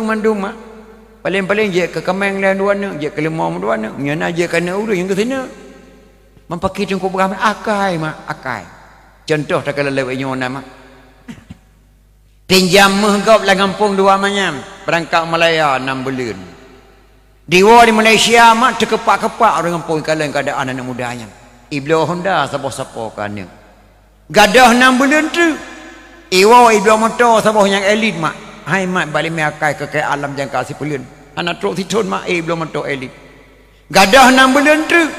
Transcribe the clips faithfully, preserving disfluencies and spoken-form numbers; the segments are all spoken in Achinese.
mandum, mak. Paléng-paléng jeuet keu kaméng lé dua aneuk, jeuet keu leumô dua aneuk, nyan na jeuet keu aneuk ureueng nyang keu sineuk. Meupaké teungku peugah, akai, mak, akai. Contoh takalon lawét nyoe na, mak. Pinjam méuh gob lam gampông dua manyam, beurangkat Malaya nam buleuen. Diwoe di Malaysia, mak, teukeupak-keupak ureueng gampông ikalon keuadaan aneuk muda nyan. Ibloe honda saboh sapo keu aneuk. Gadôh nam buleuen treuk. Iwoe ibloe moto saboh nyang elit, mak. Hai, mat bak limé akai keu kée alam jangka sipuleuen. Hana trok sithon, mak, ibloe moto elit. Gadôh nam buleuen treuk.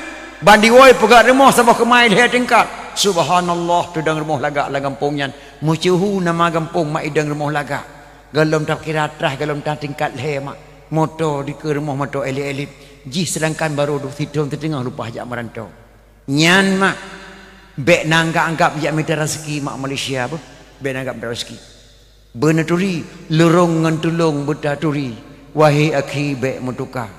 Ban diwoe peugöt rumoh saboh keumai lhée tingkat. Subhanallah, teudong rumoh lagak lam gampông nyan. Meusyeuhu nama gampông, mak, idong rumoh lagak. Gohlom takira trah, gohlom ta tingkat lhée, mak. Moto dikeue rumoh moto elit-elit. Jih seudangkan barô duek sithon siteungoh leupah jak meuranto. Nyan, mak, bék na anggab-anggab jak mita raseuki, mak, Malaysia beuh. Bék na anggab mita raseuki. Beuneuturi, leurong ngon tulông beutaturi. Wahé akhi, bék meutuka.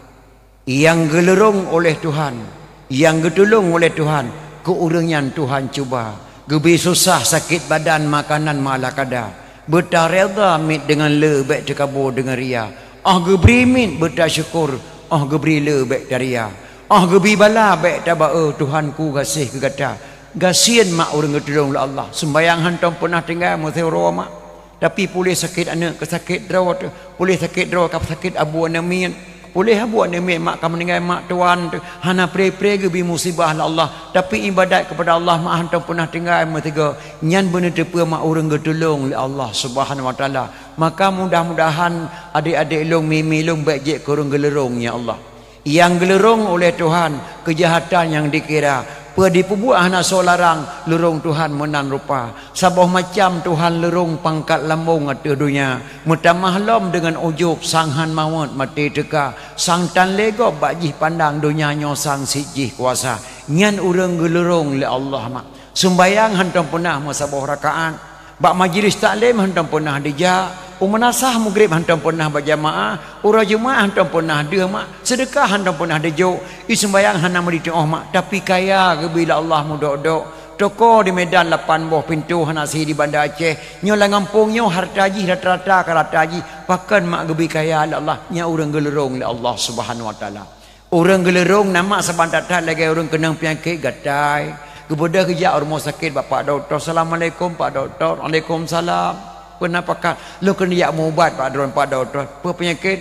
Nyang geuleurong oleh Tuhan, nyang geutulông oleh Tuhan, keu ureueng nyan Tuhan cuba. Geubri susah sakét badan, makanan meuala kada. Beutareda miet deungon le, bék teukaboe deungon ria. Óh geubri miet, beutasyukur. Óh geubri le, bék taria. Óh geubri bala, bék taba-e, Tuhanku gaséh keu gata. Gasien, mak, ureueng geutulông lé Allah. Seumbayang hantom peunah tinggai meusiuroe, mak. Tapi puléh sakét aneuk, keu sakét droe teuh, puléh sakét droe, ka sakét abu aneuk miet. Puléh abu aneuk miet, mak, ka meuninggai mak tuan teuh, hana pré-pré geubri musibah lé Allah. Tapi ibadat keupada Allah, mak, hantom peunah tinggai meusigoe. Nyan beuneuteupeue, mak, ureueng geutulông lé Allah Subhanahu wa Taala. Maka mudah-mudahan adék-adék lôn, mimi lôn bék jeuet keu ureueng geuleurong, ya Allah. Nyang geuleurong oleh Tuhan, keujahatan nyang dikira, peue jipeubuet hana soe larang, leurong Tuhan meunan rupa. Saboh macam Tuhan leurong pangkat lambông ateueh donya, meutamah lom deungon ujub, sang han mawöt maté teuka, sang tan lé gob bak jih pandang, donya nyoe sang sit jih kuasa. Nyan ureueng geuleurong lé Allah, mak. Seumbayang hantom peunah meusaboh rakaat. Bak majelis taklim hantom peunah dijak. U meunasah Maghrib hantom peunah bak jamaah. Uroe Jumat hantom peunah deuh, mak. Seudeukah hantom peunah dijok. I seumbayang hana meuditu'oh, mak. Tapi kaya geubri lé Allah meudok-dok. Toko di Medan lapan boh pintoe, hana sie di Banda Aceh. Nyoe lam gampông nyoe hareuta jih rata-rata ka rata jih. Pakon, mak, geubri kaya lé Allah? Nyan ureueng geuleurong lé Allah Subhanahu wa Taala. Ureueng geuleurong na, mak, saban that-that lagée ureueng keunong peunyakét gatai. Geubeudôh geujak u rumoh sakét bak pak dokto. "Assalamualaikum, pak dokto." "Waalaikumsalam. Peue na pakat?" "Lôn keuneuk jak meuubat bak droen, pak dokto." "Peue peunyakét?"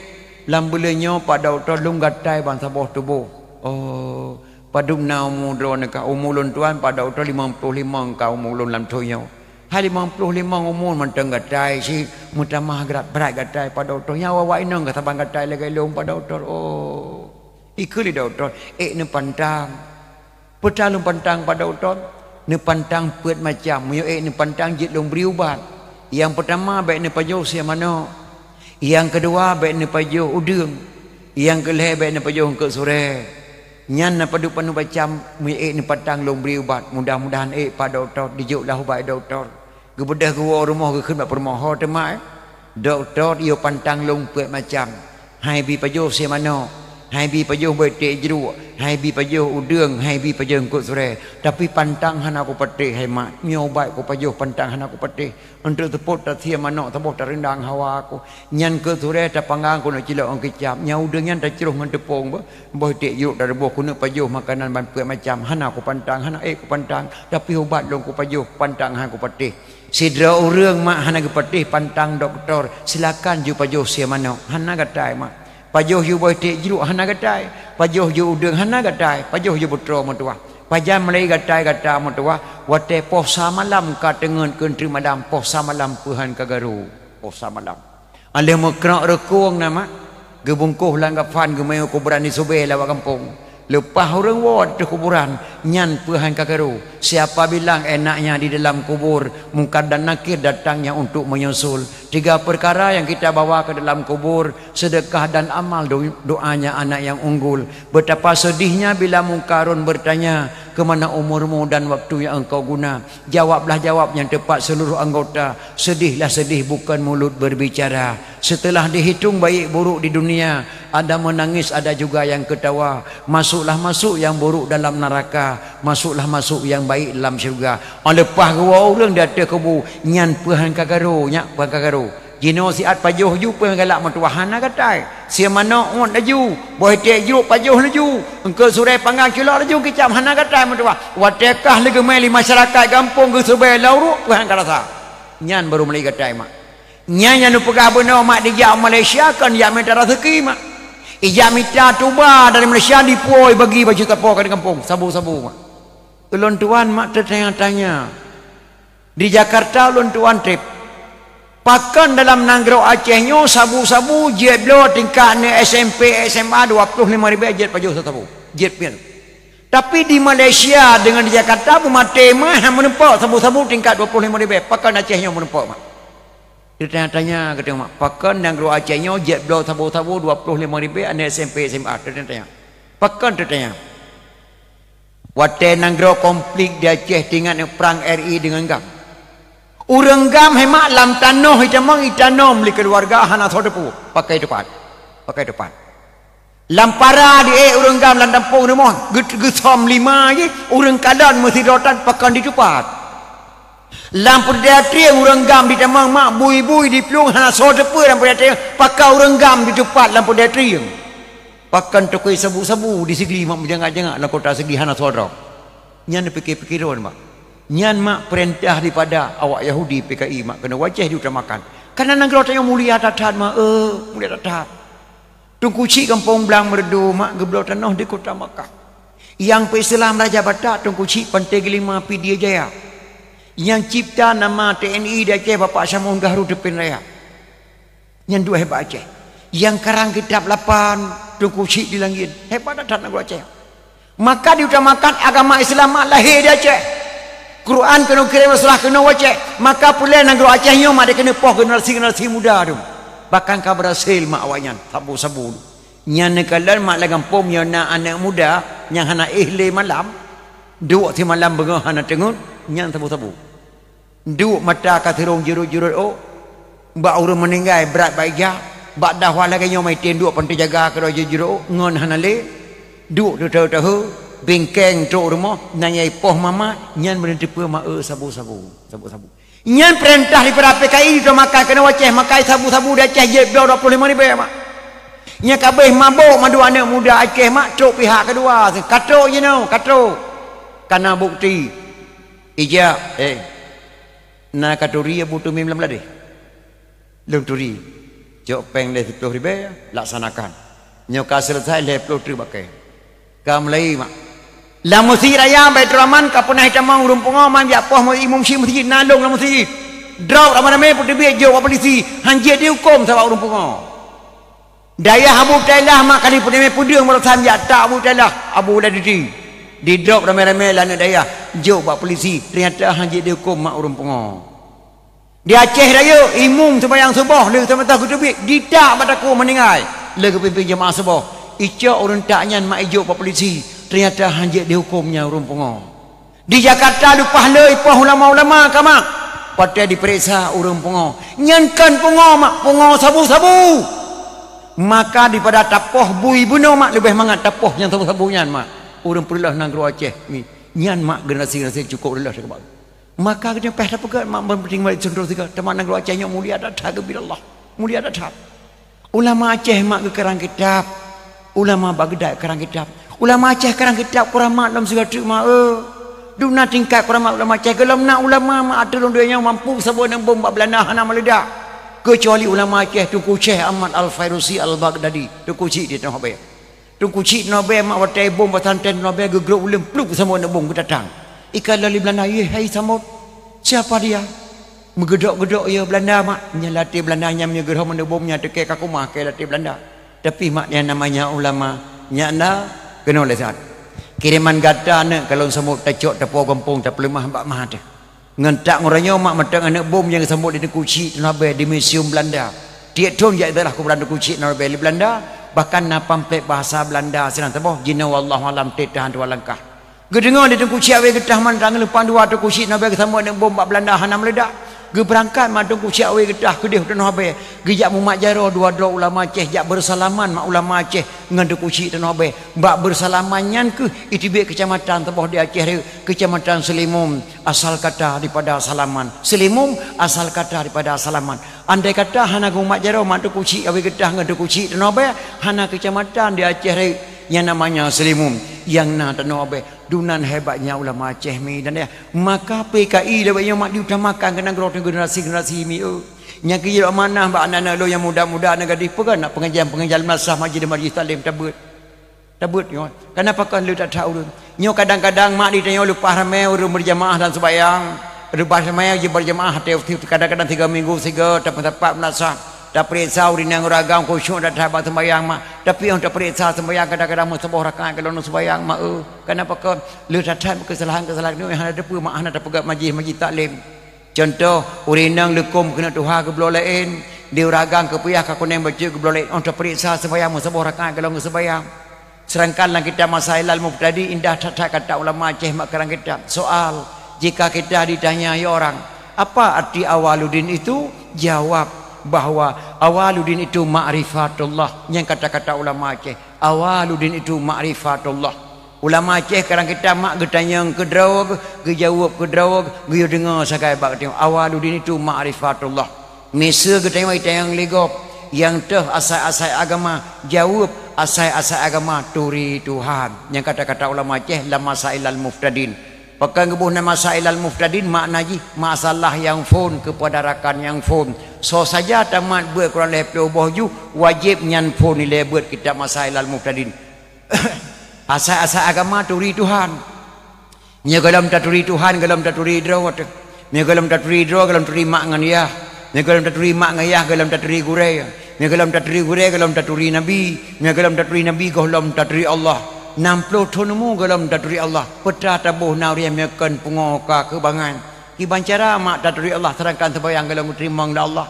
"Lam buleuen nyoe, pak dokto, lôn gatai ban saboh tuboh." "Oh, padub na umu droeneuh kah?" "Umu lôn tuan, pak dokto, limong ploh limong ka umu lôn lam thon nyoe." "Hai, limong ploh limong umu mantong gatai, si meutamah grat-, brat gatai, pak dokto. Nyan awak inong ka saban gatai lagée lôn, pak dokto." "Oh." Ikheun lé dokto, "Ék neupantang." "Peue ta lôn pantang, pak dokto?" "Neupantang peuet macam. Meunyoe ék neupantang, jeuet lôn bri ubat. Nyang peutama bék neupajoh sie manok. Nyang keudua bék neupajoh udeueng. Nyang keulhée bék neupajoh eungkôt surée. Nyan na padub peunuh macam, meunyoe ék neupantang lôn bri ubat. Mudah-mudahan ék, pak dokto." Dijok lah ubat dokto. Geubeudôh geuwoe rumoh, geukheun bak peurumoh, "Ho teuma, eh? Dokto yue pantang lôn peuet macam. Hai bi pajoh sie manok, hai bi pajoh boh iték jruek, hai bi pajoh udeueng, hai bi pajoh eungkôt surée. Tapi pantang hana kupatéh, hai mak. Meunyoe ubat kupajoh, pantang hana kupatéh. Eunteuk seupôt tasie manok saboh tareundang hawa ku. Nyan eungkôt surée tapanggang keuneuk cilok ngon keucap. Nyan udeueng nyan tacroh ngon teupông beuh. Boh iték jruek tareuboh keuneuk pajoh makanan ban peuet macam. Hana kupantang, hana ék kupantang. Tapi ubat lôn kupajoh, pantang hana kupatéh." Sidroe ureueng, mak, hana geupatéh pantang dokto, silakan ju pajoh sie manok, hana gatai, mak. Pajoh ju boh iték jruek, hana gatai. Pajoh ju udeueng, hana gatai. Pajoh ju beutroe meutuwah. Pajan meulai gatai gata meutuwah? Watée poh sa malam ka teungeut keu treuk malam, poh sa malam peuhan ka garo. Poh sa malam. Aleuh meukrok reukong na, mak, geubungkoh lam kafan, geumiyueb kuburan di Subée lawat gampông. Leupah ureueng woe ateueh kuburan, nyan peuhan ka garo. Siapa bilang enaknya di dalam kubur, Mungkar dan Nakir datangnya untuk menyusul. Tiga perkara yang kita bawa ke dalam kubur, sedekah dan amal, do-, doanya anak yang unggul. Betapa sedihnya bila Mungkarun bertanya, "Ke mana umurmu dan waktu yang engkau guna?" Jawablah jawab yang tepat seluruh anggota. Sedihlah sedih, bukan mulut berbicara. Setelah dihitung baik buruk di dunia, ada menangis, ada juga yang ketawa. Masuklah masuk yang buruk dalam neraka, masuklah masuk yang baik dalam syurga. Leupah geuwoe ureueng di ateueh kubu, nyan peuhan ka garo, nyak peuhan ka garo. Jinoe siat pajoh ju peue galak meutuwah hana gatai. Sia manok ngon laju, boh iték jruk pajoh laju, eungkôt surée panggang culok laju kicam hana gatai meutuwah. Watée kah leugeumé lé masyarakat gampông geuseubai lam uruek peue han ka rasa. Nyan barô mulai gatai mak. Nyan nyang neupeugah bunoe mak dijak Malaysia kon jak mita raseuki mak. Ijak mita tuba dari Malaysia dipuwoe bagi baju tapo ka di gampông sabu-sabu mak. Ulôn tuan mak teutanya-tanya. Di Jakarta ulôn tuan treb. Pakon dalam nanggroe Aceh nyoe sabu-sabu jeuet bloe tingkat aneuk S M P, S M A dua ploh limong ribée jeuet pajoh sabu. Jeuet pian. Tapi di Malaysia dengan di Jakarta beumaté mah han meureumpok sabu-sabu tingkat dua ploh limong ribée. Pakon Aceh nyoe meureumpok mak? Teutanya-tanya geutanyoe mak, pakon nanggroe Aceh nyoe jeuet bloe sabu-sabu dua ploh limong ribée aneuk S M P, S M A? Teutanya-tanya. Pakon teutanya? Watée nanggroe konflik di Aceh teuingat ngon prang R I deungon GAM. Ureuëng GAM hemak lam tanoh itamong itanom lé keuluwarga hana soe teupeu, pakai teupat. Pakai teupat. Lam para di ék ureuëng GAM lam gampông rumoh geu-, geusom lima jih, ureuëng kalon meusidroe tan pakon ditupat. Lam peudeutrieng ureuëng GAM ditamong mak bui-bui diplueng hana soe teupeu lam peudeutrieng pakon ureuëng GAM ditupat lam peudeutrieng. Pakon teuka sabu-sabu di Sigli mak meujangak-jangak lam kota Sigli hana soe droe. Nyan pike-pike droe mak. Nyan mak peurintah daripada awak Yahudi P K I mak keuneuk u Aceh diutamakan. Kareuna nanggroe tanyoe mulia that-that mak, eh, mulia that-that. Teungku Chik gampông Blang Meureudu mak geubloe tanoh di kota Makkah. Nyang peuislam Raja Batak Teungku Chik Panté Geulima Pidie Jaya. Nyang cipta nama T N I di Aceh Bapak Samueng Gahru Teupin Raya. Nyan dua hebat Aceh. Nyang karang kitab lapan Teungku Chik di Langin. Hebat that-that nanggroe Aceh. Maka diutamakan agama Islam mak lahé di Aceh. Quran keuneuk kirém, Rasulullah keuneuk u Aceh. Maka peureulée nanggroe Aceh nyoe mak dikeuneuk poh generasi-generasi muda tu. Bahkan ka beurhasil mak awaknyan sabu-sabu. Nyan neukalon mak lam gampông nyoe na aneuk muda nyang hana éh lé malam. Duek simalam beungoh hana teungeut, nyan sabu-sabu. Duek mata ka sirông jurot-jurot ôk. Bak ureuëng meuninggai brat bak ija. Bak dahwa lagée nyoe meuitem duek panté jaga keudroe jurot ôk ngon hana lé. Duek teuteue-teue, bingkeng trok rumoh, nyan nyang ipoh mamat, nyan meuneuteupeue ma-e sabu-sabu, sabu-sabu. Nyan peurintah daripada P K I diutamakan keunoe Aceh, makai sabu-sabu di Aceh jeuet bloe dua ploh limong ribée mak. Nyang ka abéh mabök mandum aneuk muda Aceh mak trok pihak keudua, katrok jinoe, katrok. Kana bukti. Ija, eh. Na ka turi Abu Tumim lam ladeh? Lôn turi. Cok péng lhée siplôh ribée, laksanakan. Nyoe ka selesai lhée plôh treuk bakée. Ka mulai mak. Lam Meuseujid Raya Baiturrahman ka peunah itamong ureuëng pungo man jak poh imum syik meuseujid na lôn lam meuseujid. Drop ramé-ramé peuteubiet jok bak polisi, han jeuet dihuköm sabab ureuëng pungo. Dayah Abu Tailah mak kali peuneumé peudeueng barosan jak tak Abu Tailah, Abu Ladidi. Didrop ramé-ramé lé aneuk dayah, jok bak polisi, teunyata han jeuet dihuköm mak ureuëng pungo. Di Aceh Rayeuk, imum seumayang suboh lé teumata geuteubiet, ditak bak takue meuninggai, lé geupimpén jeumaáh suboh. Icok ureuëng tak nyan mak ijok bak polisi, teunyata han jeuet dihuköm nyan ureuëng pungo. Di Jakarta leupah lé ipoh ulama-ulama ka mak, watée dipeuriksa ureuëng pungo. Nyan kon pungo mak, pungo sabu-sabu. Maka daripada tapoh bui bunoe mak, leubeh mangat tapoh nyang sabu-sabu nyan mak. Ureuëng peureuloh nanggroe Aceh ni, nyan mak generasi-generasi cukôp reuloh teukeubah. Maka geutanyoe payah tapeugah mak, ban penting bak contoh sigoe, teuma nanggroe Aceh nyoe mulia that-that geubi Allah. Mulia that-that. Ulama Aceh mak geukarang kitab. Ulama Baghdad karang kitab. Ulama Aceh karang kitab kuramat lom sigoe teuk mak, eh. Dum na tingkat kuramat ulama Aceh, gohlom na ulama mak ateueh rhueng donya nyang mampu saboh aneuk bom bak Beulanda hana meuledak. Keucuali ulama Aceh Teungku Syekh Ahmad Al-Fairusi Al-Baghdadi, Teungku Chik di Tanoh Abée. Teungku Chik Tanoh Abée mak watée bom pesantren Tanoh Abée geugrôp uleueng plup saboh aneuk bom geutatang. Ikalon lé Beulanda, "Yeh, hai Samot, siapa dia?" Meugeudok-geudok ya Beulanda mak, nyan latée Beulanda nyan meunyoe geurhom aneuk bom nyan teuke ka keumah keu latée Beulanda. Tapi mak nyan namanya ulama, nyan na keunoe lé saat. Kiriman gata aneuk kalon Samot tacok tapoh gampông tapeuleumah bak mata. Ngon tak ngon uroe nyoe mak mantong aneuk bom nyang geusambot lé Teungku Chik Tanoh Abée di museum Beulanda. Tiep thon jak ziarah kuburan Teungku Chik Tanoh Abée lé Beulanda, bahkan na pamflet bahasa Beulanda sinan saboh, jinoe wallahu alam teuh tahan dua langkah. Geudeungoe lé Teungku Chik Abée geutah mantong leupah dua Teungku Chik Tanoh Abée geusambot aneuk bom bak Beulanda hana meuledak. Geubeurangkat mak Teungku Chik Awe Geutah keudeh u Tanoh Abee, geujak mumat jaroe dua droe ulama Aceh, jak beusalaman mak ulama Aceh ngon Teungku Chik Tanoh Abee. Bak beusalaman nyan kheueh iteubiet keucamatan saboh di Aceh Rayeuk, Keucamatan Seulimum, asal kata daripada salaman. Seulimum asal kata daripada salaman. Andai kata hana geumat jaroe mak Teungku Chik Awe Geutah ngon Teungku Chik Tanoh Abee, hana keucamatan di Aceh Rayeuk nyang namanya Seulimum, nyang na Tanoh Abee. Dunan hebatnya ulama Aceh mi dan ya. Maka P K I lawét nyoe mak diutamakan keu nanggroe teuh generasi-generasi mi, eu. Nyang keu jeuet amanah bak aneuk-aneuk lôn nyang muda-muda, aneuk gadih, peugah na pengajian-pengajian madrasah, majlis-majlis taklim tabeuet. Tabeuet nyoe. Kenapa kon le that-that ureueng? Nyoe kadang-kadang mak di tanyoe leupah ramé ureueng berjamaah dan sembahyang. Leupah ramé jeuet berjamaah, kadang-kadang tiga minggu siga, tapi tepat madrasah. Tapeuriksa ureueng inong ureueng agam khusyuk that-that bak sembahyang mak. Tapi nyang tapeuriksa sembahyang kadang-kadang meusaboh rakaat golom sembahyang mak, eu. Kenapa kon? Le that-that keusalahan-keusalahan nyoe hana teupeue mak, hana tapeugah majlis-majlis taklim. Contoh, ureueng inong leukôm keuneuk tuha geubloe laén, di ureueng agam keupeuyah ka kunéng bacut geubloe laén, oh tapeuriksa sembahyang meusaboh rakaat golom geusembahyang. Sedangkan lam kitab Masailal Muftadin indah that-that kata ulama Aceh mak keurang kitab. Soal, jika kita ditanya ya orang, apa arti awaluddin itu? Jawab bahwa awaluddin itu ma'rifatullah. Nyang kata-kata ulama Aceh, awaluddin itu ma'rifatullah. Ulama Aceh keurang kitab mak geutanyong keudroe, geujaweueb keudroe, geuyue deungoe sagai bak geutanyoe. Awaluddin itu ma'rifatullah. Miseue geutanyoe itanyong lé gob, nyang teuh asai-asai agama, jaweueb asai-asai agama turi Tuhan. Nyang kata-kata ulama Aceh lam Masailal Muftadin. Pakon geuboh nama Masailal Muftadin, makna jih masalah nyang phon kepada rakan nyang phon. Soe saja tamat beuet kurang lhèe ploh boh ju, wajéb nyan phon ilèe beuet kitab Masailal Muftadin. Asai-asai agama turi Tuhan. Meunyoe golom taturi Tuhan, golom taturi droe teuh. Meunyoe golom taturi droe, golom turi mak ngon yah. Meunyoe golom taturi mak ngon yah, golom taturi gurèe. Meunyoe golom taturi gurèe, golom taturi Nabi. Meunyoe golom taturi Nabi, gohlom taturi Allah. Nam ploh thon umu golom taturi Allah. Peue teuma taboh na ureueng meukon pungo ka keu bangai. Kiban cara mak taturi Allah, sedangkan sembahyang golom geuteurimong lé Allah.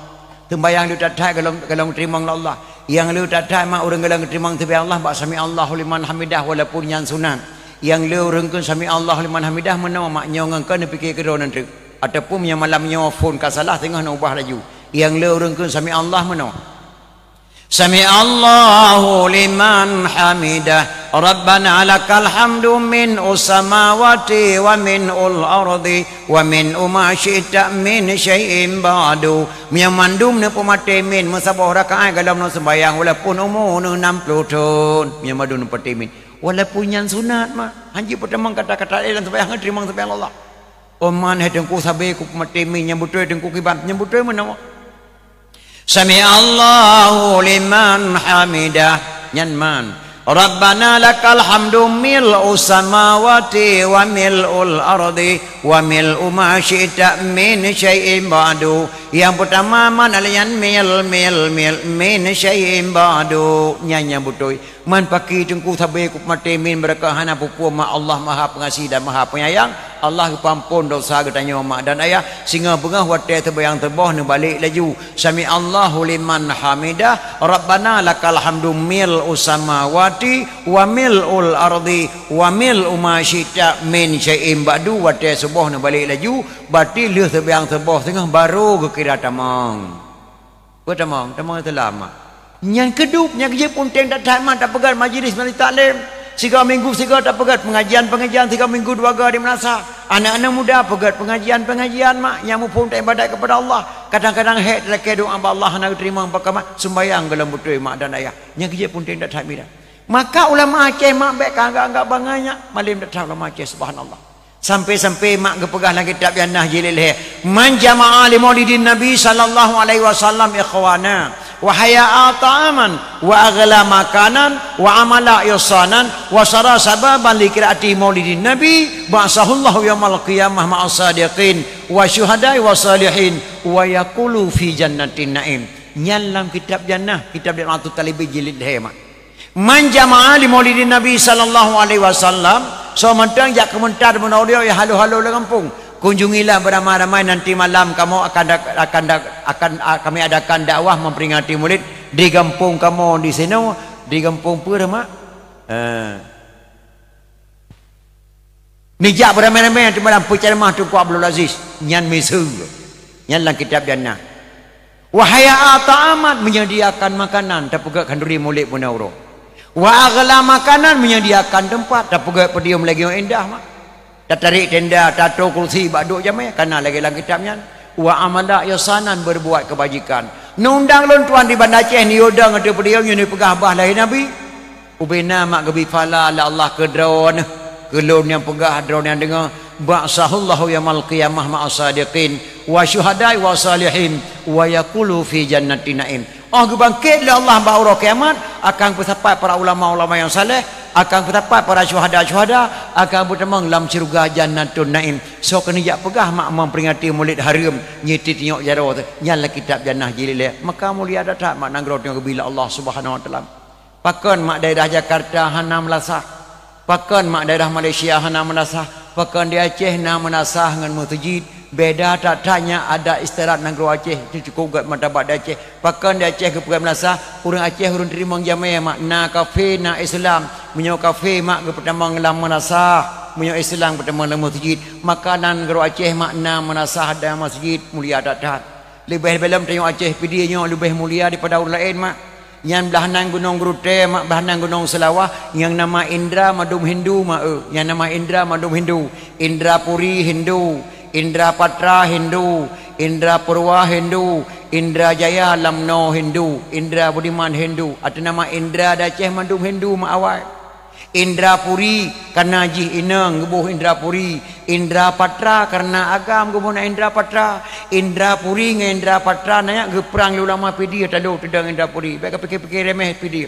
Sembahyang le that-that golom, golom geuteurimong lé Allah. Nyang le that-that mak ureueng golom geuteurimong sembahyang Allah bak sami'allahu liman hamidah walaupun nyan sunat. Nyang le ureueng kheun sami'allahu liman hamidah meunoe mak nyoe ngon keu neupike keudroe nan treuk. Ataupun meunyoe malam nyoe phon ka salah teungoh neuubah laju. Nyang le ureueng kheun sami'allah meunoe. Sami'allahu liman hamidah. Rabbana lakal hamdu min ussamawati wa min ul ardi wa min uma syi'ta min syai'in ba'du. Meunyoe mandum neupeumaté min meusaboh rakaat golom neuseumbahyang walaupun umu neuh nam ploh thon. Meunyoe mandum neupeumaté min. Walaupun nyan sunat mah. Hanjeuet peutamong kata-kata laén lam seumbahyang, teurimong seumbahyang Allah. Oman hai teungku sabe kupeumaté min nyang beutôi teungku kiban. Nyang beutôi meunoe. Sami'allahu liman hamidah. Nyan man. Rabbana lakal hamdu mil'us samawati wa mil'ul ardi wa mil'u ma syi'ta min syai'in ba'du. Nyang peutama man alai nyan mil, mil, mil, min syai'in ba'du. Nyan nyang beutôi. Man paki teungku sabe kupeumaté min beureukat hana peue-peue mak Allah Maha Pengasih dan Maha Penyayang. Allah geupeuamphon dosa geutanyoe mak dan ayah, singoh beungoh watèe teubayang teuboh neubalek laju. Sami'allahu liman hamidah, Rabbana lakal hamdu mil'us samawati wa mil'ul ardi wa mil'u ma syi'ta min syai'in ba'du, watèe suboh neubalek laju, berarti lheueh teubayang teuboh singoh barô geukira tamong. Peue tamong? Tamong seulamat. Nyan keudeup, nyan keujeuet peunteng that-that mak tapeugöt majlis-majlis taklim. Sigoe minggu sigoe tapeugöt pengajian-pengajian, sigoe minggu dua goe di meunasah. Aneuk-aneuk muda peugöt pengajian-pengajian mak nyang muphom taibadat keupada Allah. Kadang-kadang hék talakèe doá bak Allah hana geuteurimong, pakon mak, seumbahyang gohlom beutôi mak dan ayah. Nyan keujeuet peunteng that-that mak. Maka ulama Aceh mak bèk ka anggap-anggap bangai nyan, malém that-that ulama Aceh, subhanallah. Sampai-sampai mak geupeugah lam kitab Jannah jilid lhèe, "Man jama'a li maulidin Nabi sallallahu alaihi wasallam ikhwana, wa haya'a ta'aman, wa aghla makanan, wa amala ihsanan, wa sara sababan li qiraati maulidin Nabi, ba'atsahullahu yaumal qiyamah ma'as sadiqin, wa syuhada'i wa salihin, wa yaqulu fi jannatin na'im." Nyan lam kitab Jannah, kitab Jannatut Talibin jilid lhèe mak. Man jama'a li maulidin Nabi sallallahu alaihi wasallam, soe mantong jak keumeuntar meunoe rioh halo-halo lam gampông. Kunjungilah beramai-ramai, nanti malam kamoe akan dak-, akan dak-, akan, a-, kami adakan dakwah memperingati Maulid di gampông kamoe di sinoe, di gampông peue mak? Eh. Neujak beramai-ramai nanti malam peuceramah Teungku Abdul Aziz, nyan miseue. Nyan lam kitab Jannah. Wa hay'a ta'amin, menyediakan makanan, tapeugét khanduri mulod bunoe uroe. Wa aghla makanin, menyediakan teumpat, tapeugét podium lagée nyang indah mak. Tatarek tenda, tato kursi bak duek jamé, kana lagée lam kitab nyan. Wa amala ihsanan, berbuat kebajikan. Neundang lôn Tuhan di Banda Aceh, neuyue dong ateueh podium, nyoe neupeugah bah lahé Nabi. Ubena mak geubi pahala lé Allah keu droeneuh, keu lôn nyang peugah, droeneuh nyang deungoe, ba'atsahullahu yaumal qiyamah ma'as sadiqin wa syuhada'i wa salihin wa yaqulu fi jannati na'im. Oh geubangkét lé Allah bak uroe kiamat, akan peusapat para ulama-ulama nyang saleh, akan peusapat para syuhada-syuhada, akan peutamong lam syeuruga Jannatun Naim. Soe keuneuk jak peugah mak memperingati Maulid Haram, nyeutiek tinyok jaroe teuh, nyan lam kitab Jannah jilid lhée. Maka mulia that-that mak nanggroe nyang geubi lé Allah Subhanahu wa Taala. Pakon mak daerah Jakarta hana meulasah? Pakon mak daerah Malaysia hana meulasah? Pakon di Aceh na meulasah ngon meuseujid? Beda that-that nyan adat istiadat nanggroe Aceh, nyoe cukôp gét martabat di Aceh. Pakon di Aceh geupeugét meulasah? Ureuëng Aceh ureuëng teurimong jamé mak, na kafé na Islam. Meunyoe kafé mak geupeutamong lam meulasah, meunyoe Islam geupeutamong lam meuseujid, maka nanggroe Aceh mak na meulasah dan meuseujid mulia that-that. Leubeh-leubeh lom tanyoe Aceh Pidie nyoe leubeh mulia daripada ureuëng laén mak. Nyan blaih nan Gunong Geurutée mak, blaih nan Gunong Seulawah, nyang nama Indra mandum Hindu mak, eu, nyang nama Indra mandum Hindu. Indra Puri Hindu, Indra Patra Hindu, Indra Purwa Hindu, Indra Jaya Lamno Hindu, Indra Budiman Hindu. Ateueh nama Indra di Aceh mandum Hindu mak awai. Indra Puri kana jih inong geuboh Indra Puri. Indra Patra karena agam geuboh na Indra Patra. Indra Puri ngon Indra Patra nyan geuprang lé ulama Pidie talo teudong Indra Puri. Bék kapike-pike remeh Pidie.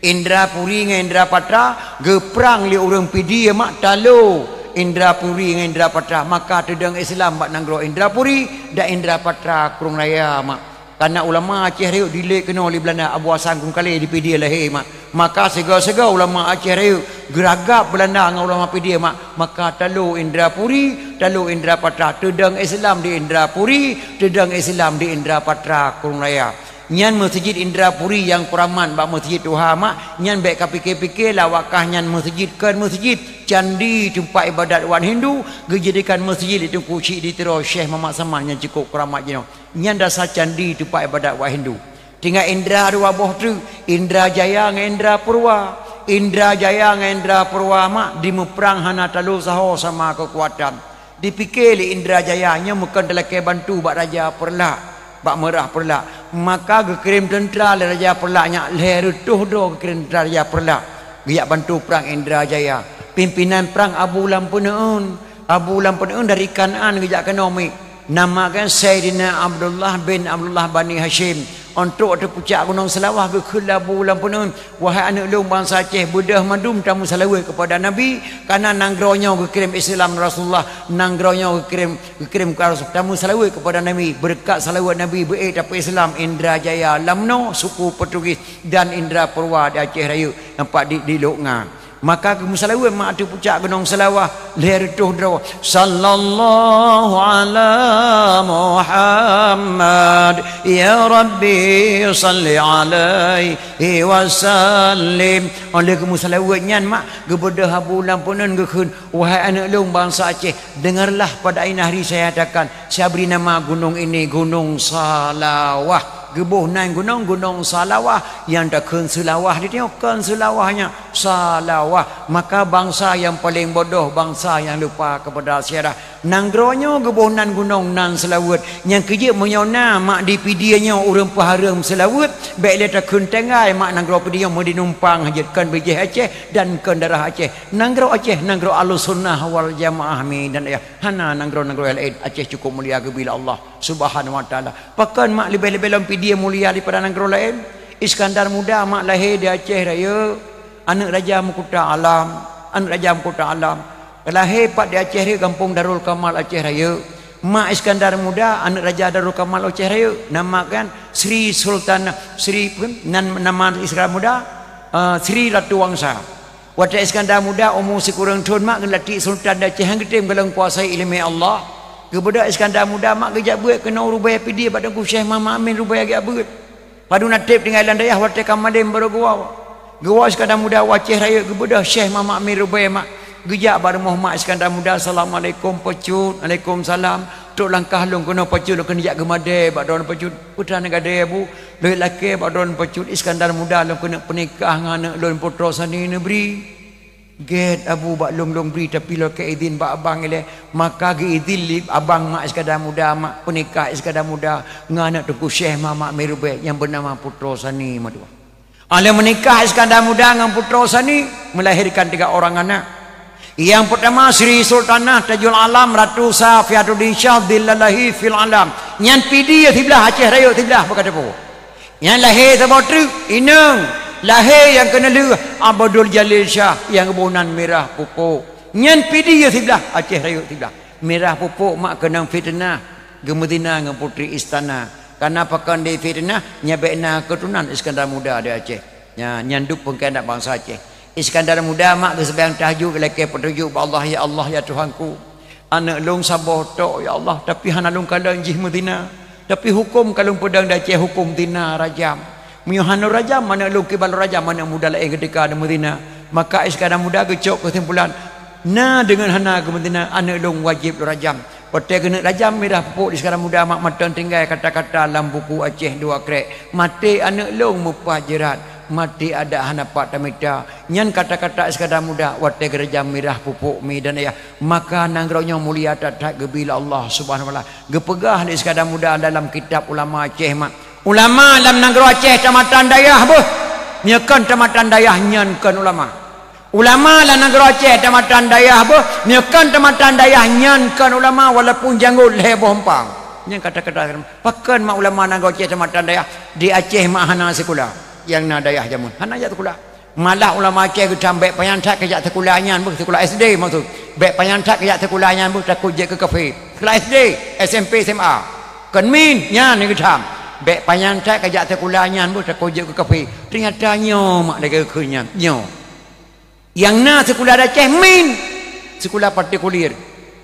Indra Puri ngon Indra Patra geuprang lé ureuëng Pidie mak talo Indra Puri ngon Indra Patra. Maka teudong Islam bak nanggroe Indra Puri dan Indra Patra Krueng Raya mak. Kana ulama Aceh Rayeuk dilét keunoe lé Beulanda, Abu Hasan Krueng Kalé di Pidie lahé mak. Maka sigoe-sigoe ulama Aceh Rayeuk geuragab Beulanda ngon ulama Pidie mak. Maka talo Indra Puri, talo Indra Patra, teudong Islam di Indra Puri, teudong Islam di Indra Patra Krueng Raya. Nyan meuseujid Indra Puri nyang keuramat bak meuseujid tuha mak, nyan bék kapike-pike lawakah nyan meuseujid kon meuseujid, candi teumpat iébadat umat Hindu, geujadikan meuseujid di Teungku Chik di Tiro Syekh Muhammad Saman nyang cukôp keuramat jinoe. Nyan dasar candi teumpat iébadat umat Hindu. Tinggai Indra dua boh treuk, Indra Jaya ngon Indra Purwa. Indra Jaya ngon Indra Purwa mak dimeuprang hana talo saho sama keukuatan. Dipike lé Indra Jaya nyoe meukon talakée bantu bak Raja Peureulak, bak Meurah Peureulak. Maka geukirém teuntra lé Raja Peureulak nyan lhée reutôh droe geukirém teuntra Raja Peureulak geujak bantu prang Indra Jaya. Pimpinan prang Abu Lam Peuneuen. Abu Lam Peuneuen dari Kanaan geujak keunoe miet. Nama geuh Saidina Abdullah bin Abdullah Bani Hasyim. Ôntrok ateueh pucak Gunong Seulawah geukheun lé Abu Lam Peuneuen, "Wahai aneuëk lôn bansa Aceh, beudôh mandum tameuseulaweuet keupada Nabi, kareuna nanggroe nyoe geukirém Islam Rasulullah, nanggroe nyoe geukirém, geukirém keu Rasul. Tameuseulaweuet keupada Nabi, beureukat seulaweuet Nabi beuék tapeu-Islam Indra Jaya Lamno, suku Portugis, dan Indra Purwa di Aceh Rayeuk, nampak di, di Lok Nga." Maka geumeuseulaweuet mak ateueh pucak Gunong Seulawah lhée reutôh droe, "Sallallahu ala Muhammad, ya Rabbi salli alaihi wasallim." Óh lheueh geumeuseulaweuet nyan mak geubeudôh Abu Lam Peuneuen geukheun, "Wahai aneuëk lôn bansa Aceh, dengarlah pada ini hari saya katakan, saya beri nama gunung ini Gunung Salawah." Geuboh nan gunong, Gunong Salawah, nyang takheun Seulawah di tanyoe kon Seulawah nyan, Salawah. Maka bansa nyang paleng bodoh, bansa nyang lupa keupada seujarah. Nanggroe nyoe geuboh nan gunong nan seulaweuet. Nyang keujeuet meunyoe na mak di Pidie nyoe ureuëng peuhareuem seulaweuet, bék lé takheun tinggai mak nanggroe Pidie nyoe meudi numpang hajat kon bijéh Aceh dan kon darah Aceh. Nanggroe Aceh, nanggroe Ahlussunnah wal Jamaah mi dan ayah. Hana nanggroe-nanggroe laén, Aceh cukôp mulia geubi lé Allah Subhanahu wa Taala. Pakon mak leubeh-leubeh lom Pidie mulia daripada nanggroe laén? Iskandar Muda mak lahé di Aceh Rayeuk, aneuëk Raja Meukuta Alam, aneuëk Raja Meukuta Alam. Lahé pat di Aceh Rayeuk, gampông Darul Kamal Aceh Rayeuk. Mak Iskandar Muda, aneuëk Raja Darul Kamal Aceh Rayeuk. Nama kan Sri Sultan, Sri, nan nama Iskandar Muda, eh, Sri Ratu Wangsa. Watée Iskandar Muda umu sikureueng thon mak geulati sultan di Aceh nyang geutem golom kuasai iéleumé Allah. Geubeudôh Iskandar Muda mak geujak beuet keunoe rubée Pidie bak Teungku Syekh Muhammad Amin rubée geujak beuet. Padub na treb tinggai lam dayah watée ka malem barô geuwoe. Geuwoe Iskandar Muda u Aceh Rayeuk geubeudôh Syekh Muhammad Amin rubée mak geujak bak rumoh mak Iskandar Muda, "Assalamualaikum Peucut." "Waalaikumsalam." Trok langkah lôn keunoe pacut lôn keuneuk jak geumadé bak droeneuh pacut. Putra neugadé Abu, lôn lakée bak droeneuh pacut Iskandar Muda lôn keuneuk peunikah ngon aneuk lôn Putroe Sani neubri. Gét Abu bak lôn lôn bri, tapi lôn lakée idhin bak abang ilée. Maka geuidhin lé abang mak Iskandar Muda, mak peunikah Iskandar Muda ngon aneuk Teungku Syekh Muhammad Mirubée nyang beunama Putroe Sani Madua. Alée meunikah Iskandar Muda ngon Putroe Sani, melahirkan tiga orang anak. Yang pertama Sri Sultanah Tajul Alam Ratu Safiatuddin Syah Dhillalahi fil Alam. Nyan Pidie siblah, Aceh Rayeuk siblah, bukan teupeu. Nyan lahé saboh treuk, inong. Lahé nyang keuneulheueh Abdul Jalil Syah nyang geuboh nan Mirah Pupuk. Nyan Pidie siblah, Aceh Rayeuk siblah. Mirah Pupuk mak keunong fiteunah, geumeuzina ngon putri istana. Kana pakon di fiteunah, nyan bék na keuturonan Iskandar Muda di Aceh. Nya, nyan duek peungkhianat bansa Aceh. Iskandar Muda mak geuseumbahyang tahajud, geulakée peutuju bak Allah, "Ya Allah, ya Tuhanku, aneuk lôn saboh tok, ya Allah, tapi hana lôn kalon jih meuzina. Tapi huköm ka lôn peudong di Aceh huköm zina rajam. Meunyoe hana rajam aneuk lôn, kiban lôn rajam aneuk muda laén keudéka meuzina." Maka Iskandar Muda geucok keusimpulan, "Na deungon hana geumeuzina, aneuk lôn wajéb lôn rajam." Watée geuneuk rajam, Mirah Pupuk di Iskandar Muda mak mantong tinggai kata-kata lam buku Aceh dua krek, "Maté aneuk lôn meupat jeurat, maté adak hana pat tamita." Nyan kata-kata Iskandar Muda watée geurajam Mirah Pupuk mi dan ayah. Maka nanggroe nyoe mulia that-that geubri lé Allah Subhanahu wa Taala. Geupeugah lé Iskandar Muda dalam kitab ulama Aceh mak, "Ulama lam nanggroe Aceh tamatan dayah beuh. Nyoe kon tamatan dayah, nyan kon ulama. Ulama lam nanggroe Aceh tamatan dayah beuh. Nyoe kon tamatan dayah, nyan kon ulama, walaupun janggot lhée boh empang." Nyan kata-kata, pakon mak ulama nanggroe Aceh tamatan dayah? Di Aceh mak hana sikula nyang na dayah jameun, hana jak sikula. Malah ulama Aceh geutam bék panyang that kajak sikula nyan beuh, sikula S D maksud. Bék panyang that kajak sikula nyan beuh, takot jeuet keu kafé. Sikula S D, S M P, S M A. Kon min, nyan geutam. Bék panyang that kajak sikula nyan beuh, takot jeuet keu kafé. Teunyata nyoe mak lagée keu nyan, nyoe. Nyang na sikula di Aceh min, sikula partikulir.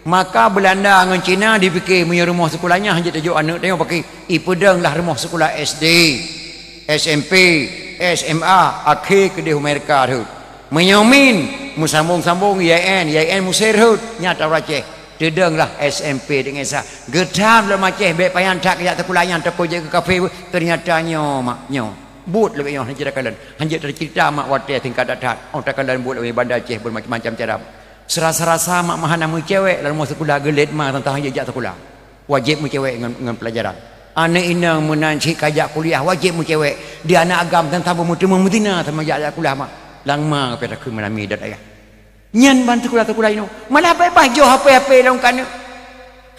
Maka Beulanda ngon Cina jipike meunyoe rumoh sikula nyan hanjeuet tajok aneuk tanyoe paké, ipeudong lah rumoh sikula S D, S M P, S M A, akhé keudeh Amerika rhot. Meunyoe min, meusambong-sambong I A N, I A N Mesir rhot, nyan taroh Aceh. Teudong lah S M P deungon sa. Geutam lom Aceh, bék panyang that kajak sikula nyan, takot jeuet keu kafé, teunyata nyoe mak, nyoe. Buet lagée nyoe hanjeuet takalon. Hanjeuet taceurita mak watée tingkat that-that. Oh takalon buet lagée Banda Aceh bermacam-macam cara. Serasa-rasa mak meuhana meucewek lam rumoh sikula, geulet ma teuntang hanjeuet jak sikula. Wajéb meucewek ngon, ngon pelajaran. Aneuk inong meunan cit kajak kuliah wajéb meucewek. Di aneuk agam teuntang beumeuteumé meuzina sama jak, jak kuliah mak. Langma pih takheun meunami dan ayah. Nyan ban sikula-sikula inoe. Malah beubaih jok H P-H P lom keu aneuk.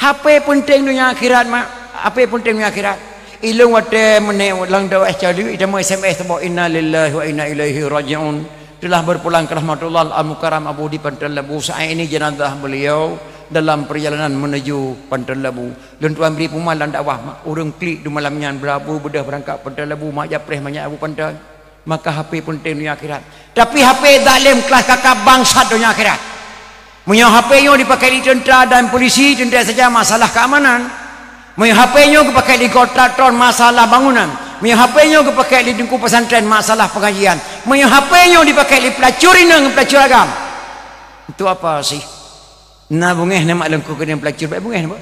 H P peunteng donya akhirat mak. H P peunteng donya akhirat. Ilôn watée meunék lam dakwah Cali, ita meu S M S saboh, "Innalillahi wa inna ilaihi raji'un. Telah berpulang ke rahmatullah Al-Mukarram Abu di Panton Labu. Saat ini jenazah beliau dalam perjalanan menuju Panton Labu." Lôn tuan bri peuma lam dakwah mak. Ureuëng klik di malam nyan berabu beudôh beurangkat Panton Labu mak, japreh manyak Abu Panton. Maka H P peunteng donya akhirat. Tapi H P zalem kelas kakap bangsat donya akhirat. Meunyoe H P nyoe dipakai lé teuntra dan polisi, teuntée saja masalah keamanan. Meunyoe H P nyoe geupakai lé kontraktor, masalah bangunan. Meunyoe H P nyoe geupakai lé teungku pesantren, masalah pengajian. Meunyoe H P nyoe dipakai lé pelacur inong, pelacur agam, untuk apa sih? Na beungéh na mak lengku keuneuk pelacur, baik beungéh na, Pak.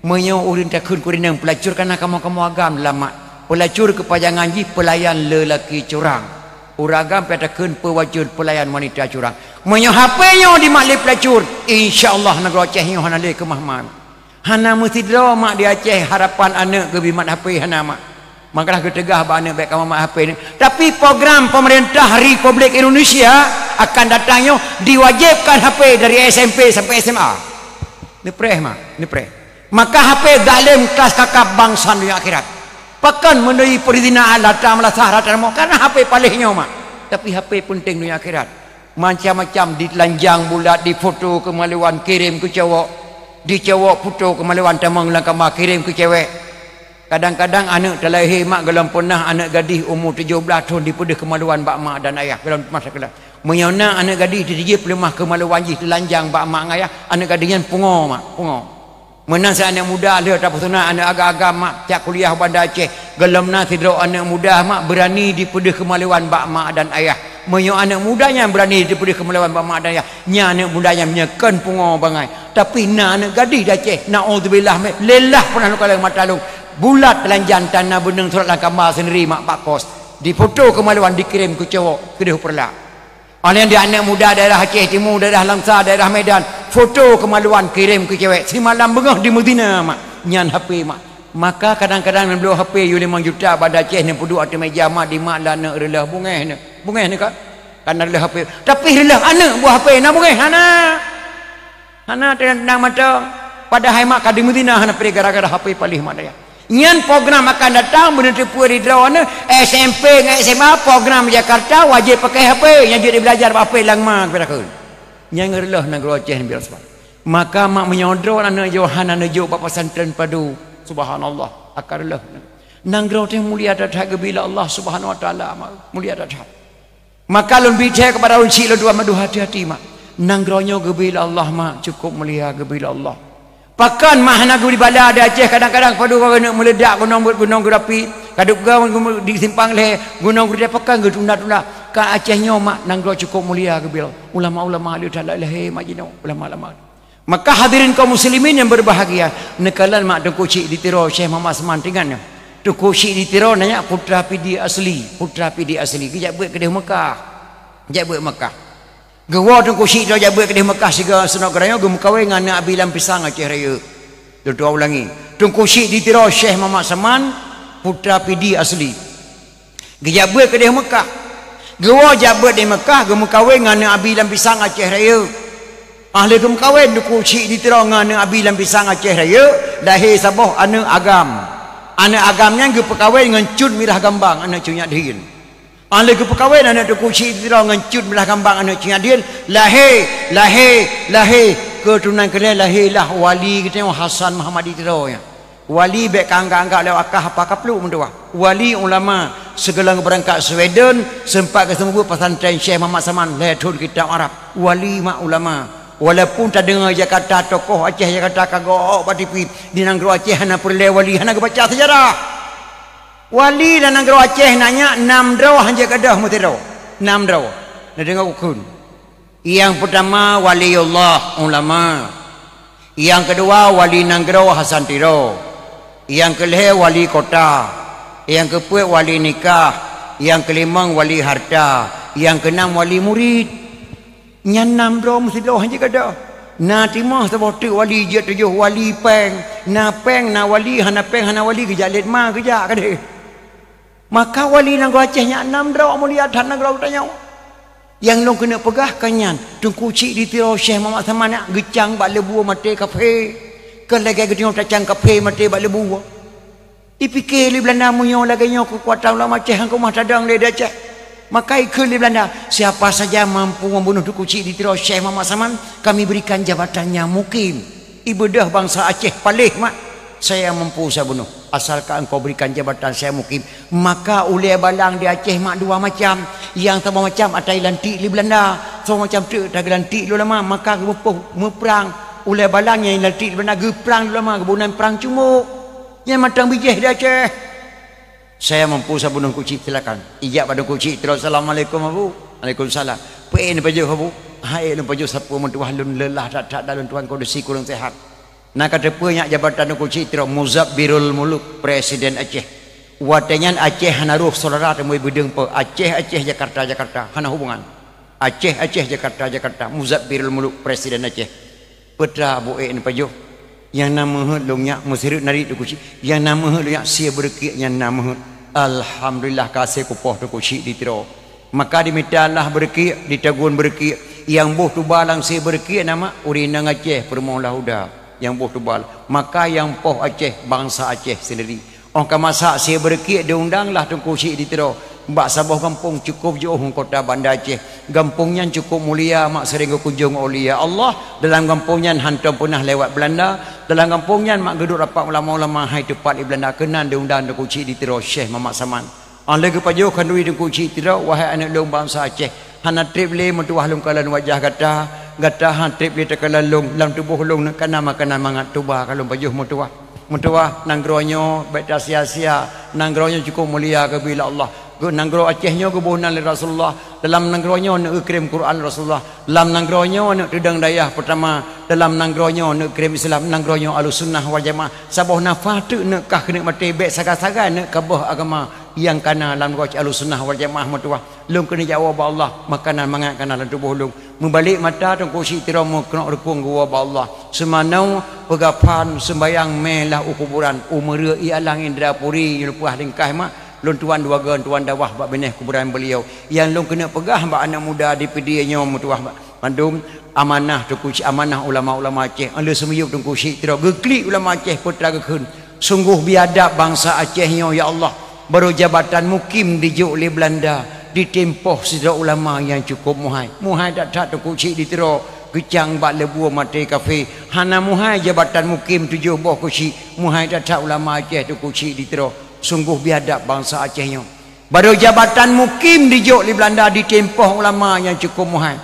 Meunyoe ureuëng takheun keu inong pelacur, kana kamoe-kamoe agam lam mak. Pelacur keupajangan jih pelayan lelaki curang. Ureuëng agam pih takheun peuwajeuet pelayan wanita curang. Meunyoe H P nyoe dimat lé pelacur, insya Allah nanggroe Aceh nyoe hana lé keumah-mah. Hana meusidroe mak di Aceh harapan aneuk geubi mat H P, hana mak. Makalah geuteugah bak aneuk bék kamoe mat H P ni. Tapi program pemerintah Republik Indonesia akan datang nyoe diwajibkan H P dari S M P sampai S M A. Neupreh mak, neupreh. Maka H P zalem kelas kakap bangsat donya akhirat. Pakon meunuri peuridhinaan lata meulasah rata rumoh, karena H P paléh nyoe mak. Tapi H P peunteng donya akhirat. Macam-macam, dilanjang bulat, difoto keumaluan, kirém keu cowok. Dicowok foto keumaluan tamong lam kama, kirém keu cewek. Kadang-kadang aneuk talahé mak golom peunah aneuk gadih umu tujoh blaih thon dipeudeuh keumaluan bak mak dan ayah golom masa keulah. Meunyoe na aneuk gadih teujieb leumah keumaluan jih teulanjang bak mak ngon ayah, aneuk gadih nyan pungo mak, pungo. Meunan sa aneuk muda lheueh tapeusunat aneuk agam-agam mak jak kuliah u Banda Aceh, golom na sidroe aneuk muda mak beurani dipeudeuh keumaluan bak mak dan ayah. Meunyoe aneuk muda nyan beurani dipeudeuh keumaluan bak mak dan ayah, nyan aneuk muda nyan meunyoe kon pungo bangai. Tapi na aneuk gadih di Aceh, naudzubillah, meh, lillah pernah lôn kalon mata lôn. Bulat telanjang tan na beuneueng, surat lam kamba sendiri mak bak kos. Difoto keumaluan, dikirém keu cowok, keudeh peureulak. Óh lheueh nyan di aneuk muda daerah Aceh Timu, daerah Langsa, daerah Medan, foto keumaluan kirém keu cewek. Simalam beungoh di Medina mak, nyan H P mak. Maka kadang-kadang neubloe H P yue limong juta, Banda Aceh neupeuduek ateueh meja mak, di mak lé aneuk reuloh, bungéh neuk. Bungéh neuk kan? Karena reuloh H P. Tapi reuloh aneuk buah H P na bungéh hana. Hana teunang mata. Padahai mak ka di Medina hana pih gara-gara H P paléh mak dayah. Nyan program akan datang, beuneuteupeu di droeneuh, S M P ngon S M A, program Jakarta wajéb pakai H P, nyang jeuet jibeulajar bak H P lam ma keubiet takheun. Nyan reuloh nanggroe Aceh nibak sabab. Maka mak meunyoe droe aneuk Yohana neujok bak pesantren Padu, subhanallah, akan reuloh. Nanggroe teuh mulia that-that geubri lé Allah Subhanahu Wa Taala, mak, mulia that-that. Maka lôn bi thèe keupada ulôn chik lôn dua, mak, dua hati-hati, mak. Nanggroe nyoe geubri lé Allah, mak, cukup mulia geubri lé Allah. Pakon mak hana geubri bala di Aceh, kadang-kadang padub keuneuk meuleudak gunong, gunong geurapi, kadub ga di simpang lhèe gunong geurapi, pakon geutunda-tunda. Ka Aceh nyoe, mak, nanggroe cukup mulia geubri lé Allah. Ulama-ulama le that lahé mak jinoe, ulama-ulama. Maka hadirin kaum muslimin yang berbahagia, neukalon mak Teungku Chik di Tiro, Syekh Muhammad Saman, teuingat nyoe. Teungku Chik di Tiro nyan putra Pidie asli, putra Pidie asli. Geujak beuet keudeh Mekah. Jak beuet Mekah. Geuwoe Teungku Chik Tiro jak beuet keudeh Mekah sigoe seunok geutanyoe, geumeukawen ngon aneuk Abi Lam Pisang Aceh Rayeuk. Lôn tuan ulangi. Teungku Chik di Tiro, Syekh Muhammad Saman, putra Pidie asli. Geujak beuet keudeh Mekah. Geuwoe jak beuet di Mekah, geumeukawen ngon aneuk Abi Lam Pisang Aceh Rayeuk. Óh lheueh geumeukawen Teungku Chik di Tiro ngon aneuk Abi Lam Pisang Aceh Rayeuk, lahé saboh aneuk agam. Aneuk agam nyan geupeukawen ngon Cut Mirah Gambang, aneuk Cut Nyak Dhien. Óh lheueh geupeukawen aneuk Teungku Chik di Tiro ngon Cut Mirah Gambang, aneuk Cut Nyak Dhien, lahé, lahé, lahé keuturonan keulhèe, lahé lah wali geutanyoe Hasan Muhammad di Tiro nyan. Wali bèk ka anggap-anggap lé akah apa kapluk meutuwah. Wali ulama, sigohlom geubeurangkat Sweden, seumpat geuseumeubeuet pesantren Syekh Muhammad Saman lhèe thôn kitab Arab. Wali mak ulama. Walaupun tadeungoe Jakarta, tokoh Aceh Jakarta ka geuok bak T V, di nanggroe Aceh hana peureulèe wali, hana geubaca seujarah. Wali lam nanggroe Aceh na nyak nam droe, hanjeuet gadôh meusidroe. Nam droe. Neudeungoe kukheun. Nyang peutama waliullah, ulama. Nyang keudua wali nanggroe, Hasan Tiro. Nyang keulhèe wali kota. Nyang keupeuet wali nikah. Nyang keulimong wali harta. Nyang keunam wali murit. Nyan nam droe meusidroe hanjeuet gadôh. Na timoh saboh teuk wali jeuet tujoh wali péng. Na péng na wali, hana péng hana wali, geujak lé ma geujak keudeh. Maka wali nanggroe Aceh nyan nam droe mulia that nanggroe geutanyoe. Nyang lôn keuneuk peugah ka nyan, Teungku Chik di Tiro Syekh Muhammad Saman nyak geucang bak leubue maté kafé. Kon lagèe geutanyoe tacang kafé maté bak leubue. Ipike lé Beulanda meunyoe lagèe nyoe keukuatan ulama Aceh, han keumah tadong lé di Aceh. Maka ikheun lé Beulanda, "Siapa saja mampu membunuh Teungku Chik di Tiro Syekh Muhammad Saman, kami berikan jabatan nyang mukim." Ibeudôh bansa Aceh paléh mak, "Saya mampu saya bunuh, asalkan engkau berikan jabatan saya mukim." Maka ulèe balang di Aceh mak dua macam. Nyang saboh macam ata ilantik lé Beulanda, saboh macam teuk ata geulantik lé ulama, maka geumeupeuh meuprang. Ulèe balang nyang ilantik lé Beulanda geuprang lé ulama, geuboh nan prang cumuk. Nyan mantong bijéh di Aceh. "Saya mampu saya bunuh Teungku Chik, silakan." Ijak bak Teungku Chik Tiro, "Assalamualaikum, Abu." "Waalaikumsalam." "Peu ék neupajoh, Abu?" "Hai, ék lôn pajoh sapeue meutuwah, lôn leulah that-that dan lôn tuan kondisi kurang sehat." Na ka teupeue nyak jabatan Teungku Chik Tiro, Muzabbirul Muluk, Presiden Aceh. Watèe nyan Aceh hana roh syedara teuma beudeueng po. Aceh, Aceh, Jakarta, Jakarta, hana hubungan. Aceh, Aceh, Jakarta, Jakarta, Muzabbirul Muluk, Presiden Aceh. "Peue teuma Abu ék neupajoh?" "Nyang na meuheuet lôn nyak, meusireuk narit Teungku Chik. Nyang na meuheuet lôn nyak sie beureukiek nyang na meuheuet." Alhamdulillah, ka hase kupoh Teungku Chik di Tiro. Maka dimita lah beureukiek, ditagun beureukiek. Nyang boh tuba lam sie beureukiek na mak, ureueng inong Aceh, peurumoh Lahuda. Nyang boh tuba. Maka nyang poh Aceh, bansa Aceh sendiri. Óh ka masak sie beureukiek, diundang lah Teungku Chik di Tiro. Bak saboh gampông cukôp jiôh ngon kota Banda Aceh. Gampông nyan cukôp mulia, mak, sering geukunjông aulia Allah. Dalam gampông nyan hantom peunah lewat Beulanda. Dalam gampông nyan mak geuduek rapat ulama-ulama hai teupat di Beulanda, keunan diundang Teungku Chik di Tiro, Syekh Muhammad Saman. Óh lheueh geupajoh khanduri Teungku Chik Tiro, "Wahai aneuk lôn bansa Aceh, hana trép lé meutuwah lôn kalon wajah gata, gata han trép lé takalon lôn, lam tuboh lôn neuk kana makanan mangat, tuba ka lôn pajoh meutuwah." Meutuwah, nanggroe nyoe bèk tasia-sia, nanggroe nyoe cukôp mulia geubri lé Allah. Geu-, nanggroe Aceh nyoe geuboh nan lé Rasulullah. Dalam nanggroe nyoe neuk geukirém Quran Rasulullah. Lam nanggroe nyoe neuk teudong dayah peutama Dalam nanggroe nyoe neuk kirém Islam, nanggroe nyoe Ahlussunnah wal Jamaah. Saboh nafah teuk neuk kah keuneuk maté, bék sagai-sagai neuk kaböh agama nyang kana lam goe Ahlussunnah wal Jamaah meutuwah. Lôn keuneuk jak woe bak Allah, makanan mangat kana lam tuboh lôn. Meubalek mata Teungku Chik Tiro meukeunok reukong geuwoe bak Allah. Seumanoe peugah phan seumbayang mé lah u kuburan, u meureuek i alang Indrapuri, leupah lingkah mak, lôn tuan dua gön tuan dakwah bak binéh kuburan beliau. Nyang lôn keuneuk peugah bak aneuk muda di Pidie nyoe meutuwah bak mandum amanah Teungku Chik, amanah ulama-ulama Aceh. Lheuh seumiyueb Teungku Chik Tiro geuklik ulama Aceh peue teuma geukheun. Sunggoh biadab bansa Aceh nyoe, ya Allah. Barô jabatan mukim dijok lé Beulanda, ditimpoh sidroe ulama nyang cukôp muhai. Muhai that-that Teungku Chik di Tiro, geucang bak leubue maté kafé. Hana muhai jabatan mukim tujoh boh keuchik, muhai that-that ulama Aceh Teungku Chik di Tiro. Sunggoh biadab bansa Aceh nyoe. Barô jabatan mukim dijok lé Beulanda, ditimpoh ulama nyang cukôp muhai.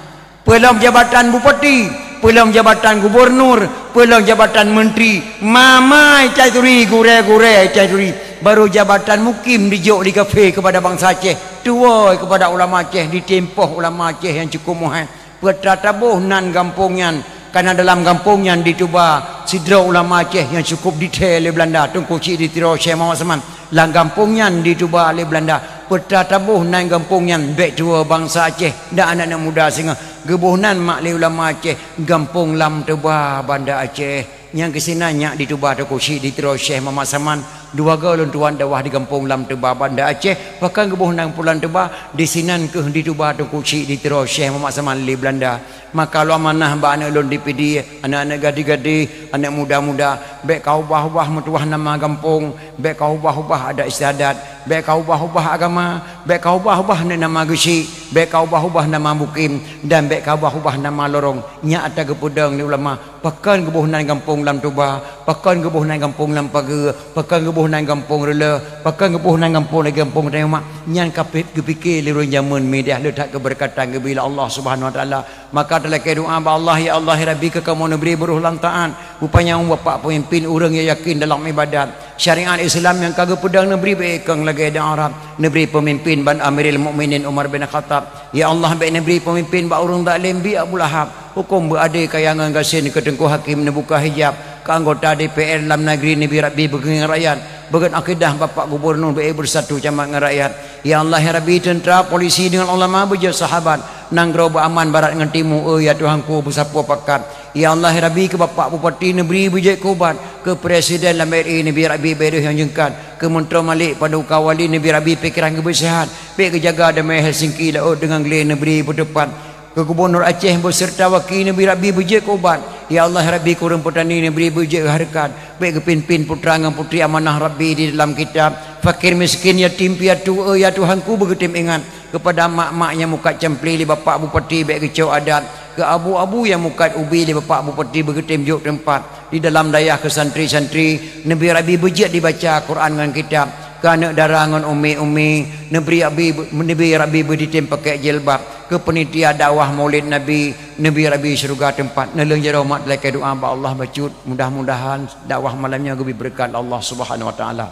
Peulom jabatan bupati, peulom jabatan gubunur, peulom jabatan menteri, mamai cai turi, gurée-gurée cai turi. Barô jabatan mukim dijok lé kafé keupada bansa Aceh, tuwoe keupada ulama Aceh, ditimpoh ulama Aceh nyang cukôp muhai. Peue teuma taboh nan gampông nyan, kana dalam gampông nyan dituba sidroe ulama Aceh nyang cukôp dithée lé Beulanda, Teungku Chik di Tiro Syekh Muhammad Saman. Lam gampông nyan dituba lé Beulanda. Peue teuma taboh nan gampông nyan, bék tuwoe bansa Aceh dan aneuk-aneuk muda singoh. Geuboh nan mak lé ulama Aceh, gampông Lam Teuba, Banda Aceh. Nyang keusinan nyak dituba Teungku Chik di Tiro Syekh Muhammad Saman. Dua gö lôn tuan dakwah di gampông Lam Teuba, Banda Aceh. Pakon geuboh nan gampông Lam Teuba, disinan keuh dituba Teungku Chik di Tiro Syekh Muhammad Saman lé Beulanda. Maka lôn amanah bak aneuk lôn di Pidie, aneuk-aneuk gadih-gadih, aneuk muda-muda, bék ka ubah-ubah meutuwah nama gampông, bék ka ubah-ubah adat istiadat, bék ka ubah-ubah agama, bék ka ubah-ubah neuk nama geuchik, bék ka ubah-ubah nama mukim, dan bék ka ubah-ubah nama lorong. Nyak ata geupeudong lé ulama, pakon geuboh nan gampông Lam Teuba, pakon geuboh nan gampông Lam Pageue, pakon geuboh nan gampông Reuleu, pakon geuboh nan gampông lagée gampông Tayumak. Nyan ka pih geupike lé ureuëng jameun, mi deh le that keubeureukat geubri lé Allah Subhanahu Wa Taala. Maka talakée doa bak Allah, "Ya Allah, ya Rabbi, keu kamoe neubri beuroh lam taát, beupanyang bapak peumimpén ureuëng nyang yakin dalam ibadat, syariat Islam nyang ka geupeudong neubri beuikong lagée di Arab, neubri peumimpén ban Amirul Mukminin Umar bin Khattab. Ya Allah, bék neubri peumimpén bak ureuëng zalém bi Abu Lahab, huköm beuadé kaya ngon gasien keu teungku hakim neubuka hijab, keu anggota D P R lam nageri neubri Rabbi beugeungieng rakyat, beugét akidah bapak gubunur bék beusatu camat ngon rakyat. Ya Allah, ya Rabbi, teuntra, polisi deungon ulama beujeuet sahabat, nanggroe beuaman barat ngon timu, eu ya Tuhanku beusapoe pakat. Ya Allah, ya Rabbi, keu bapak bupati neubri beujeuet keu ubat, keu presiden lam R I neubri Rabbi bék deuh nyang jeungkat, keu meuntroe Malik paduka wali neubri Rabbi pikeran geubeusehat, bék geujaga damai Helsinki laôt deungon glé neubri beuteupat. Keu gubunur Aceh beuseureuta waki neubri Rabbi beujeuet keu ubat. Ya Allah, ya Rabbi, keu ureuëng peutani neubri beujeuet keu hareukat. Bék geupimpén putra ngon putri amanah Rabbi di dalam kitab. Fakir miskin yatim piatu, eu ya Tuhanku beugeutém ingat. Keupada mak-mak nyang mukat campli lé bapak bupati bék geucok adat. Keu abu-abu nyang mukat ubi lé bapak bupati beugeutém jok teumpat. Di dalam dayah keu santri-santri, neubri Rabbi beujeuet dibaca Quran ngon kitab. Keu aneuk dara ngon umi-umi, neubri Rabbi, neubri Rabbi beuditém pakai jilbab. Keu peunitia dakwah Maulid Nabi, neubri Rabbi syeuruga teumpat. Neuleueng jaroe mak talakée doa bak Allah bacut. Mudah-mudahan dakwah malam nyoe geubri beureukat Allah Subhanahu Wa Taala.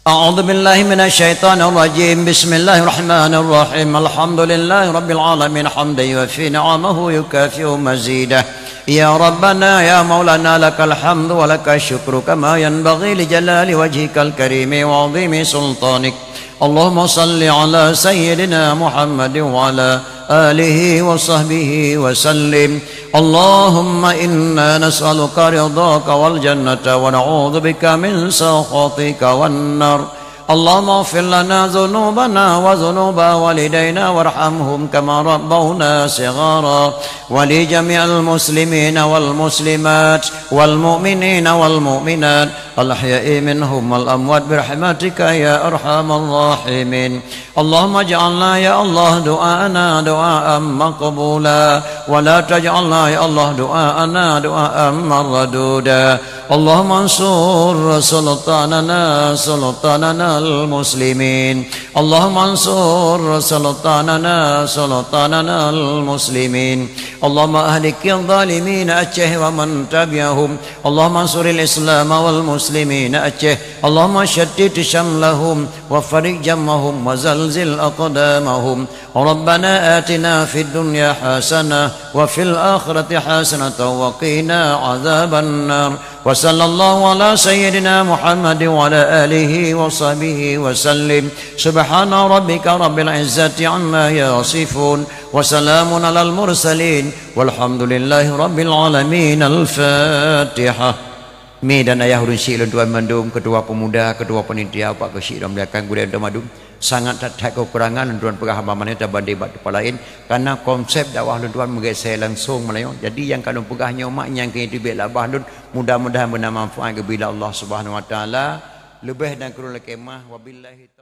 أعوذ بالله من الشيطان الرجيم. بسم الله الرحمن الرحيم. الحمد لله رب العالمين، حمدا يوافي نعمه ويكافئ مزيده. يا ربنا يا مولانا، لك الحمد ولك الشكر، كما ينبغي لجلال وجهك الكريم وعظيم سلطانك. اللهم صل على سيدنا محمد وعلى آله وصحبه وسلم. اللهم إنا نسألك رضاك والجنة، ونعوذ بك من سخطك والنار. اللهم اغفر لنا ذنوبنا وذنوب والدينا وارحمهم كما ربونا صغارا، ولجميع المسلمين والمسلمات والمؤمنين والمؤمنات الأحياء منهم والأموات برحمتك يا أرحم الراحمين. اللهم اجعلنا يا الله دعاءنا دعاء مقبولا، ولا تجعلنا يا الله دعاءنا دعاء مردودا. اللهم انصر سلطاننا سلطاننا المسلمين. اللهم انصر سلطاننا سلطاننا المسلمين. اللهم أهلك الظالمين أتشيه ومن تبعهم. اللهم انصر الإسلام والمسلمين أتشيه. اللهم شتت شملهم وفرق جمعهم وزلزل أقدامهم. ربنا آتنا في الدنيا حسنة وفي الآخرة حسنة وقنا عذاب النار. وصلى الله على سيدنا محمد وعلى آله وصحبه وسلم. سبحان ربك رب العزة عما يصفون. وسلام على المرسلين. والحمد لله رب العالمين. الفاتحة. Mi dan ayah ureuëng syik lôn tuan mandum, ketua pemuda, ketua panitia, Pak Keuchik dan Belakang, gurée dan mandum. Sangat that-that keukurangan lôn tuan peugah haba mané tabanding bak teumpat laén, karena konsep dakwah lôn tuan meugeusé langsong meulayeue. Jadi nyang ka lôn peugah nyoe mak nyang keu itu biek labah lôn, mudah-mudahan beuna manfaat geubri lé Allah Subhanahu Wa Taala. Leubeh dan kurang lakée mah, wabillahi